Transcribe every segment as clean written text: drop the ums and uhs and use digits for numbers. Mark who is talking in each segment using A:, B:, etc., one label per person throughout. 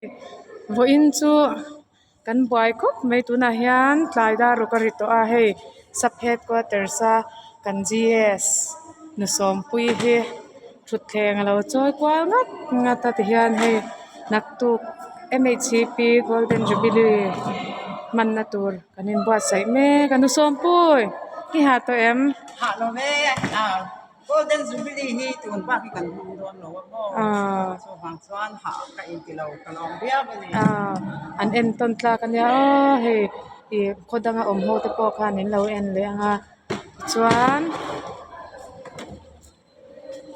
A: Vawiin chu kan buai khawp mai tunah hian tlai dar ruk a ri tawh a hei sub headquarters a kan g s nu sawmpui hi thutthleng alo chawi kual nghat nghat a tihian hei naktuk m h p golden jubilee hmanna tur kan inbuatsaih mek a nu sawmpui i hah tawh em?
B: Hah lo ve a. Golden Jubilee hi tun bak hi kan hmang dawn lo a maw? Chuvang chuan hah ka inti lo ka lawm viau a ni.
A: An en tawn tlak a nia aw hei ih khaw danga awm ho te pawh khan in lo en leh ang a tichuan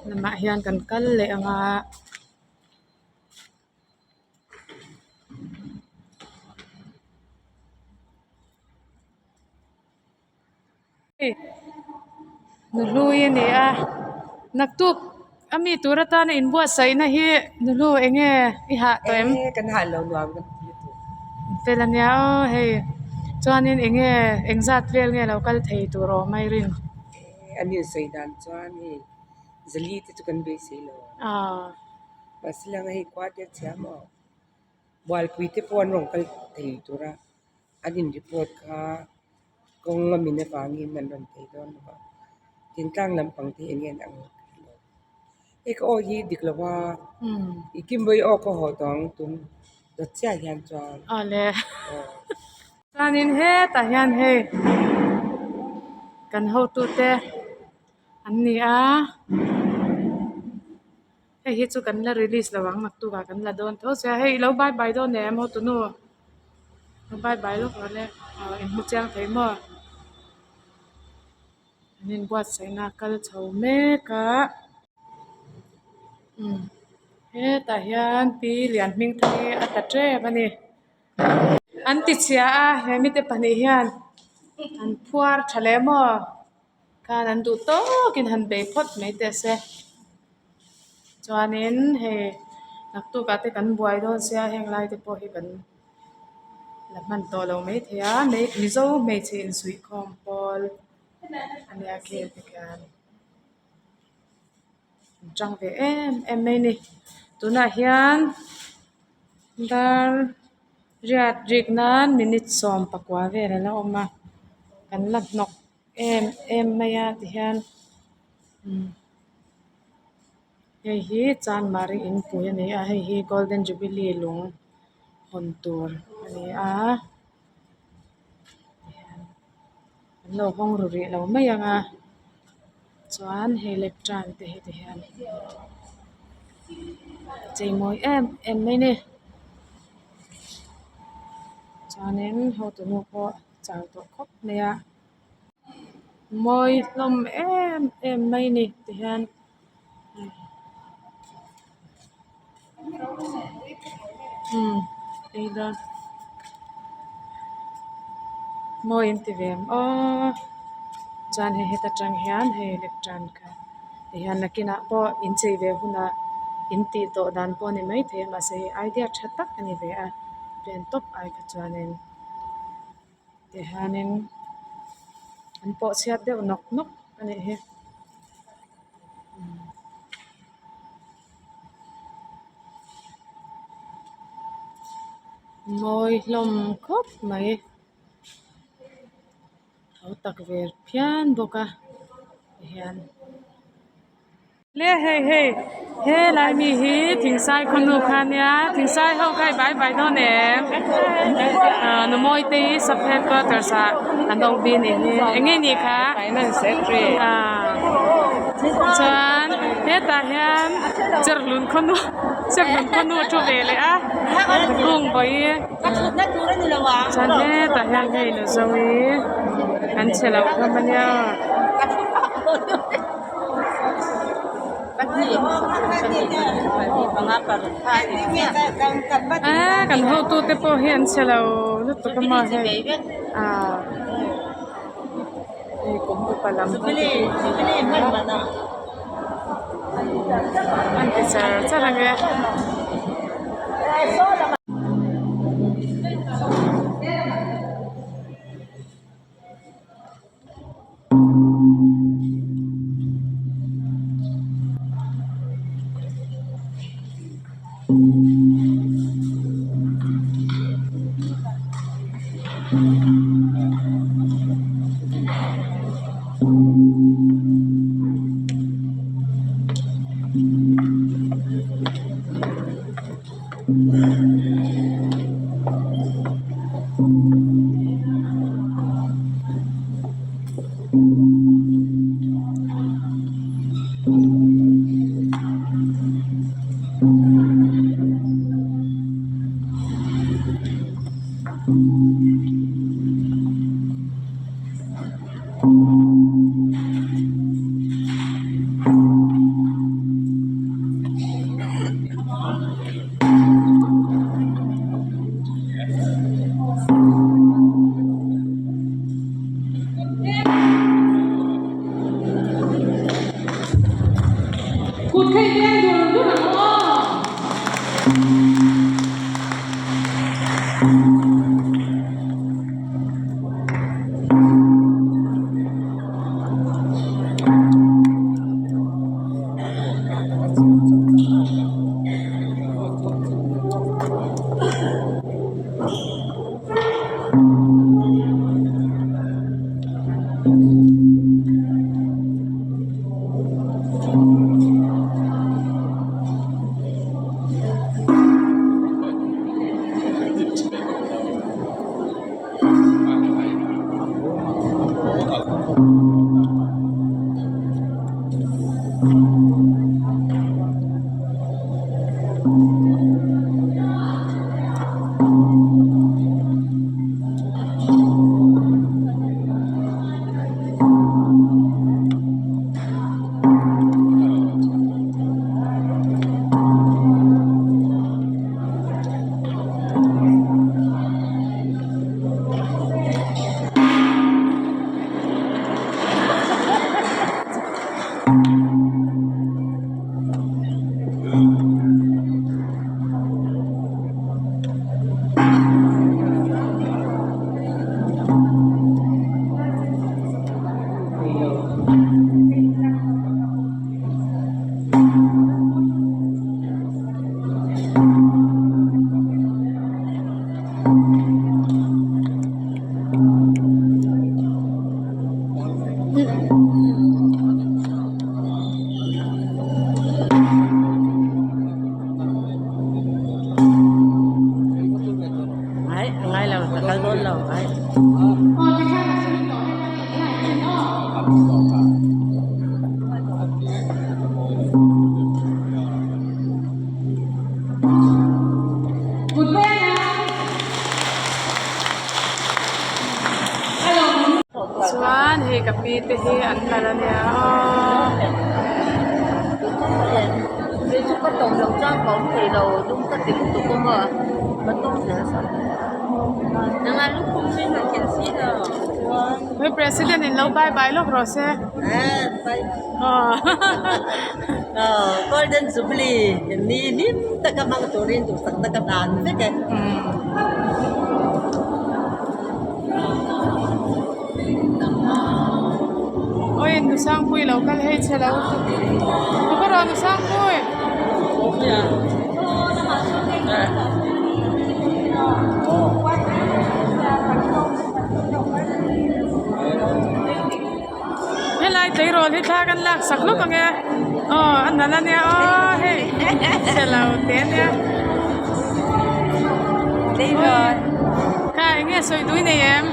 A: lamah hian kan kal leh ang a. Nuhlui a ni a naktuk a mi tur atana inbuatsaihna hi nuhlu eng nge i hah tawh em?
C: Eng kan hah lo nuam kan ti lutuk.
A: Fel a nia aw hei chuanin eng nge engzat vel nge lo kal thei tur awm a i rin?
C: An insawi dan chuan hei zali te chu kan beisei lo a. Mahse lang hei khua te a chhia maw? Bualpui te pawh an rawn kal thei tur a. An in report kha kawng a min avangin an rawn thei dawn lo va, thingtlang lampang te hi eng nge an ang lo. Hei ka aw hi dik lo va, i kimbawi aw ka haw tawh ang tum dawt chiah hian chuan.
A: Awle. Chuanin hetah hian hei kan hotute an ni a. Hei hi chu kan la release lo ang naktuk ah kan la dawn tho sia hei ilo bye bye dawn em haw tunu lo bye bye lawk rawh le aw inhmu chiang thei maw an inbuatsaihna a kal chho mek a umm hetah hian pi Lianhmingthari a tla tep a ni an ti chhia a he mite pahnih hian an phuar tha leh maw. Khan an duh tawkin han bei phawt mai teh se chuanin hei naktukah te kan buai dawn sia heng lai te pawh hi kan la hman tawh lo maithei a mizo hmeichhe insuihkhawm pawl a nia khi tikhian an tang ve em em mai a ni tunah hian dar riat rik nan minute 14 vel a la awm a kan la hnawk. Em em mai a tihian umm hei hi chanmari inpui a ni a hei hi golden jubilee lung hawn tur a ni a tihian an lo hawng ru rih lo mai ang a chuan hei lectern te hi tihian a chei mawi em em mai a ni chuanin hotunu pawh chau tawh khawp mai a. Mawi hlawm em em mai ni tihian umm ei dawn mawi an ti ve ang aw chuan hei heta tang hian hei lectern kha tihian nakinah pawh inchei ve hunah in tih tawh dan pawh a ni maithei a mahse hei idea tha tak a ni ve a pen tawp ai kha chuanin. Tihianin an pawh chhiat deuh nawk nawk a nih hi. Mawi hlawm khawp mai a tak ve phian bawk a tihian. Le hei hei helai mi hi thingsai khawnu kha ania thingsai ho kha i bai bai dawn em ah nu mawi te hi sub headquarters ah an awm vi anih hi eng nge nih kha ah chuan hetah hian cherhlun khawnu cherhlun khawnu a thu ve leh a kung vawi chuan hetah hian hei nu zoe an che loh hlawm ania. Eee kan hotu te pawh hi an chhe lo lutuk a maw hei aaa hei kum upa lam ho te pawh an ti char char ang e. Kut kha i veng dur dur ang aw. Chuan hei ka pi te hi an kal a nia aw. Hei president in lo bye bye lawk rawh se.
D: Golden Jubilee ni hlim taka hmang turin duhsakna ka hlan vek e.
A: Oi Nusangpui lo kal hei che lo ka rawh Nusangpui. Helai tleirawl hi thla kan lak sak lawk ang e aw a nalh ania aw hei chhe lo te ania kha eng nge sawi tui nei em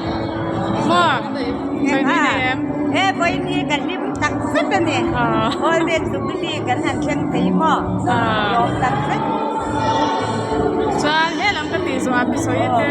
A: maw sawi tui nei em
D: he vawiin hi ka hlim tak zet a ni golden jubilee kan han thleng thei maw lawm tak zet
A: chuan helam ka tih zawh ah pi sawi te.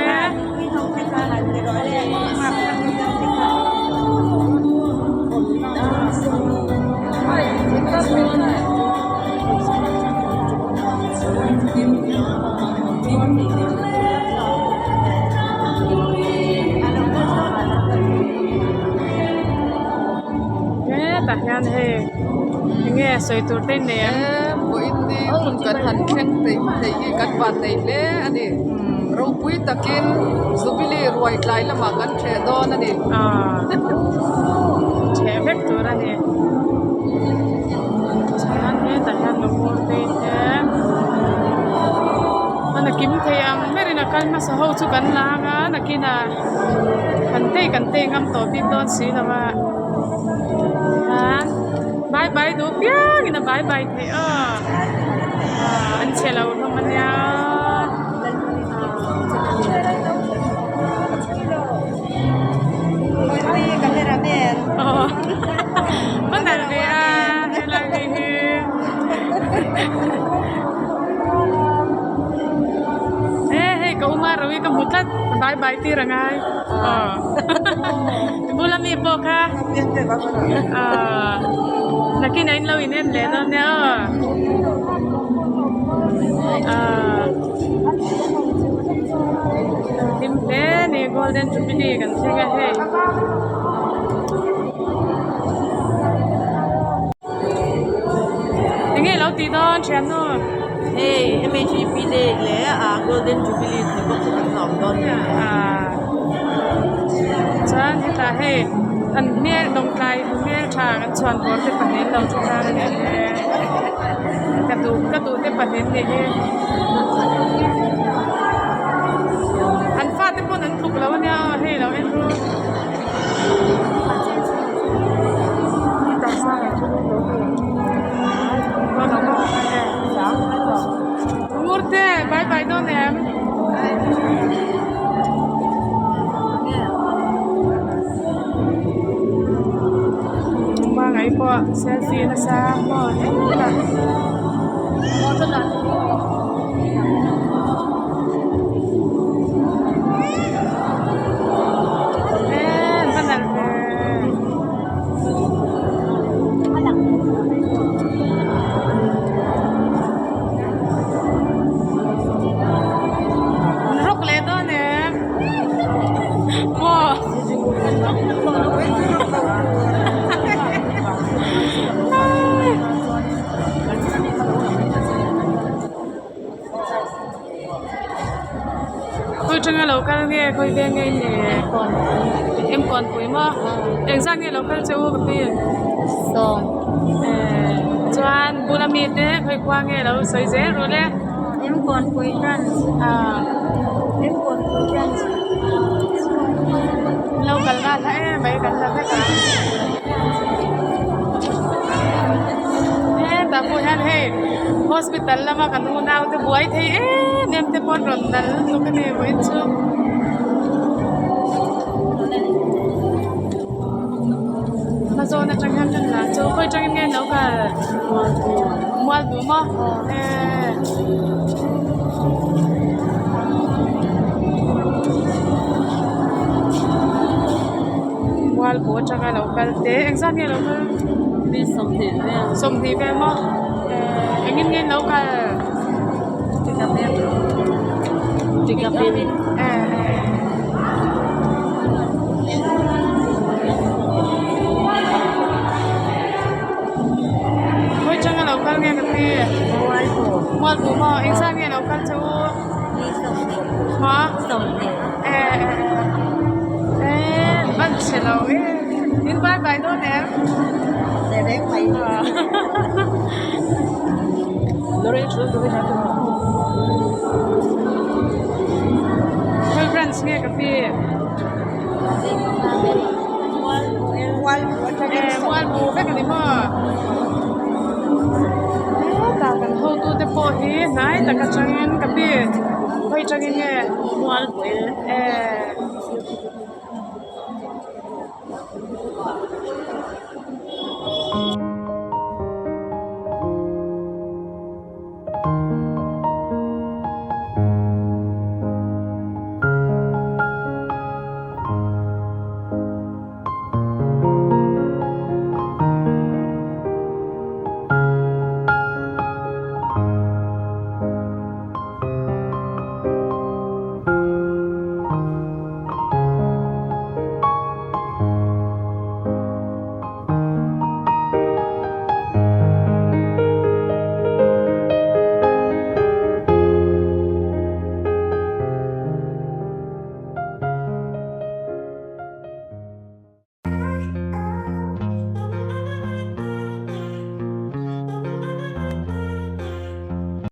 A: Hetah hian hei enge sawi tur te nei ang.
E: Vawiin ni hun kan han thleng theih theih hi kan van nei hle a ni. Ropui takin Jubilee ruai tlai lamah kan ṭheh dawn a ni.
A: Ṭheh vek tur a ni. Chuan hetah hian mihur te te a na kim thei ang berin a kal hmasa ho chu kan lang a nakinah kan tei kan tei ngam tawh bik dawn si lo a tihian bye bye duh piangin a bye bye theih aw an chhe lo hlawm a nia. Marovi ka hmu tlat bye bye tir a ngai aw bula mi pawh kha aw nakinah in lo in en leh dawn nia aw aw hlim hle a ni golden jubilee kan thleng a hei. Enge lo tih dawn thiannu?
F: Hei MHEP day leh ah Golden Jubilee tih bawk chu kan lawm dawn nia.
A: Ah chuan hetah hei an hmel lawngtlai hmel tha kan chhuan bawr te pahnih an lo thu tlang a nia ka duh ka duh te pahnih an nih hi an fate pawn an tluk lo a nia aw hei lo en ru. Ngurte bye bye dawn em? Hmangaih pawh selfie nasa maw hetah. Rawk leh dawn em maw Khawi atanga lo kal nge khawi veng nge i nih em kawnpui maw engzat nge lo kal che u ka pi
F: Sawm
A: eh chuan bula mi te khawi khua nge lo sawi zel ru le
F: em kawnpui branch
A: ah
F: em kawnpui branch
A: lo kal nghal hla em mai kan la vek ang hetah pawh hian hei hospital lama kan unau te buai thei em em te pawh an rawn dal lutuk a ni vawiin chu. Hmazawn atang hian kan la chu khawi atangin nge an lo kal Mualbu maw eh. Mualbu atanga lo kal te engzat nge lo kal
F: Mi 20 vel.
A: 20 vel maw eh engin nge an lo kal
F: Pick up in.
A: Eh eh. Khawi atanga lo kal nge ka pi?
D: Mualbu.
A: Mualbu maw engzat nge lo kal che u?
D: Mi 20.
A: Ha?
D: 20.
A: Eh eh eh ban chhe lo e in bye bye dawn em?
D: Leh reng mai.
A: Khawi branch nge ka pi?
D: Mualbu atangin
A: Eh Mualbu vek a ni maw? Hetah kan hotute pawh hi hnai tak atangin ka pi khawi atangin nge
F: Mualbu
A: eh.